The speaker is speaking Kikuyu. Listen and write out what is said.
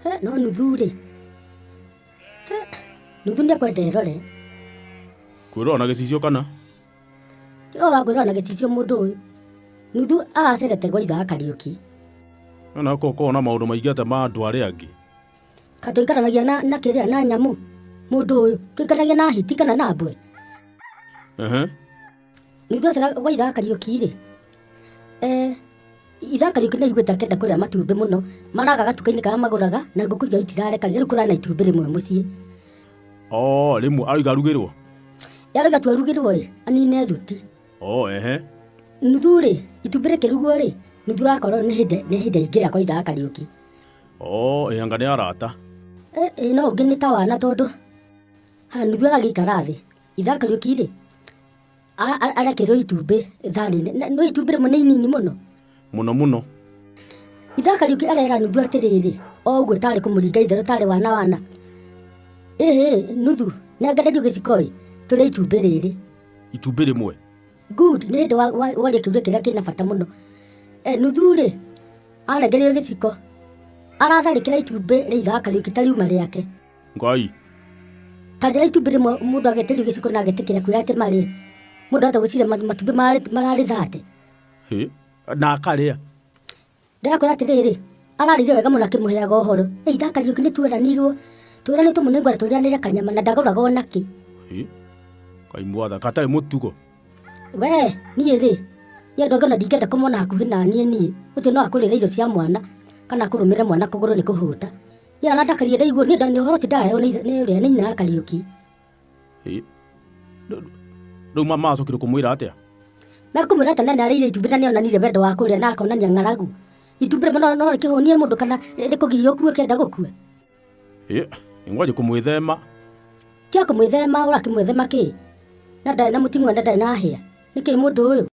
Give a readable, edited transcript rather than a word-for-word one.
He, no nuthu rĩ, he, nuthu nĩ ekwenda ĩrore. Kwĩrora na gĩcicio kana? Ũra kwĩrora na gĩcicio mũndũ ũyũ. Nuthu aracerete gwa ithe wa Kariũki. No na ũkorwo na maũndũ maingĩ atĩa ma andũ arĩa angĩ. Ka tũikaranagia na, na kĩrĩa na nyamũ mũndũ ũyũ tũikaranagia na hiti kana na mbwe. Ehe. Nuthu acera gwa ithe wa Kariũki rĩ, eh, ithe wa Kariũki nĩ aiguĩte akĩenda kũrĩa matumbĩ mũno maraga gatuka-inĩ karĩa magũraga na ngũkũ icio itirarekagia rĩu kũrarĩ na itumbĩ rĩmwe mũciĩ. Oh, rĩmwe aroiga arugĩrwo? Yaroiga tu arugĩrwo ĩ anine thuti. Oh, ehe. Nuthu rĩ, itumbĩ rĩkĩrugwo rĩ, nuthu akorwo nĩ hĩndĩ nĩ hĩndĩ aingĩra kwa ithe wa Kariũki. Oh, ĩ anga nĩ arata. Ĩ ĩ no ũngĩ nĩ ta wana tondũ ha nuthu aragĩikara thĩ ithe wa Kariũki rĩ arekĩrwo itumbĩ thani-inĩ. No itumbĩ rĩmwe nĩ inini mũno. Mũno mũno. Ithe wa Kariũki arera nuthu atĩrĩrĩ, o ũguo tarĩ kũmũringa itherũ tarĩ wana wana. Ĩhĩ, nuthu, nengererio gĩciko ĩ, tũrĩe itumbĩ rĩrĩ. Itumbĩ rĩmwe? Good, nĩ hĩndĩ waria kĩũria kĩrĩa kĩna bata mũno. E, nuthu rĩ, anengererio gĩciko, aratharĩkĩra itumbĩ rĩa ithe wa Kariũki ta riuma rĩake. Ngai. Ta njĩra itumbĩ rĩmwe mũndũ agetĩrio gĩciko na agetĩkĩra kwĩyatema rĩ, mũndũ ahota gwĩciria matumbĩ mararĩ 30. Hĩ, na akarĩa. Ndĩrakwĩra atĩrĩrĩ, ararĩire wega mũno akĩmũheaga ũhoro. Ĩ ithe wa Kariũki nĩ tueranirwo, tweranirwo tũmũnengere tũrĩanĩre kanyama na ndagũraga ona kĩ. Hĩ, Ngai mwatha, gatarĩ mũtugo. We, niĩ rĩ, niĩ andũ angĩ ona ndingĩenda kũmona hakuhĩ na niĩ niĩ. Ũcio no akũrĩre irio cia mwana kana akũrũmĩre mwana kũgũrũ nĩ kũhũta. Niĩ arandakaria ndaigua niĩ nĩ ũhoro ũcio ndaheo nĩ ũrĩa nĩ nyina wa Kariũki. Ĩ, Rĩu macokire kũmwĩra atĩa? Mekũmwĩra atĩ na nĩarĩire itumbĩ na nĩonanirie wendo wa kũrĩa na akonania ng'aragu. Itumbĩ rĩmwe no rĩkĩhũnie mũndũ kana rĩkũgirie ũkue ũkĩenda gũkua. Ĩ, nĩngwanjia kũmwĩthema. Tiga kũmwĩthema ũrakĩmwĩthema kĩ? Na ndarĩ na mũting'oe na ndarĩ na hĩa. Nĩkĩ mũndũ ũyũ?